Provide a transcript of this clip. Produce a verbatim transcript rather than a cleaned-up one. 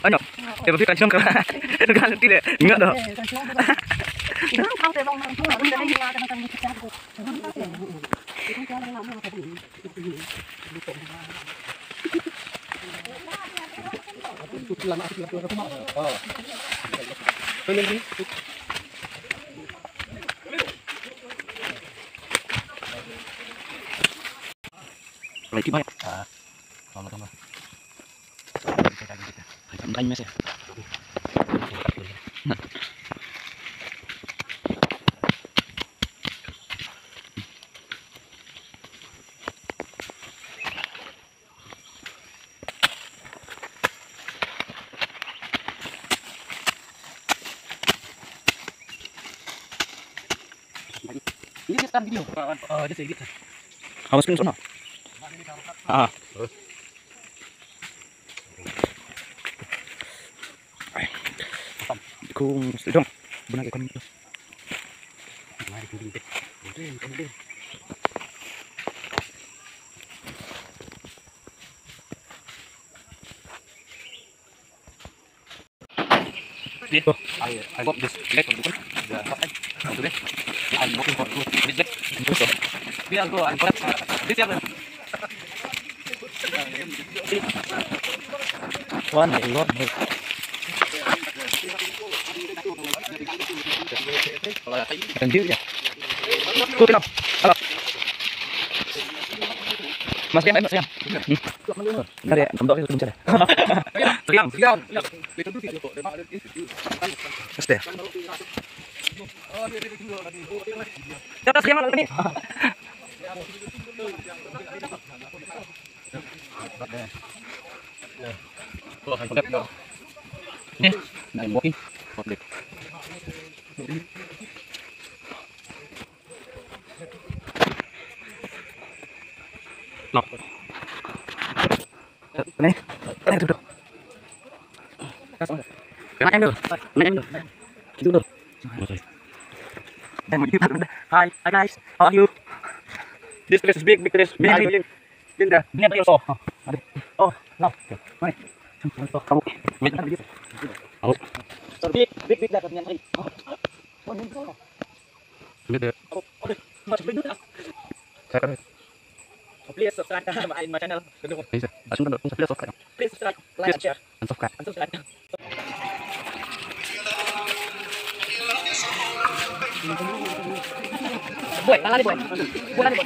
Ano? Eh, tapi kan song ka. Kan tidak. Enggak dah. Lagi banyak. Ah, sama-sama. Sampai mes ya. Ini dia sekarang video. Oh, dia sedikit. Hawas pun sono. Ah. Kung sedang. Benar ke kami tu? Mari kung bintik. Bintik, bintik. Yes. I, I bought this bag from Dukan. The first time. From today. I'm looking for good this bag. This one. We are go and collect, uh, this year. One day, one day. Thank you, yeah. Cool, hello. Hello. Mas Rian, Mas Rian. Hmm. Ntar ya, kembali ke Dukan. Rian, Rian. Este. Atas yang lalu ni. Ni, na walking. No. Ni, ni tu tu. Kena yang tu. Kena yang tu. Itu tu. Hi, hi guys. How are you? This place is big, big place. Many people live in there. Many people also. Oh, no. Wait. Big, big, big, that. Please subscribe my, my channel. Please subscribe, like and share. And subscribe. And subscribe. Boy, lala ni, boy. Bola ni, boy.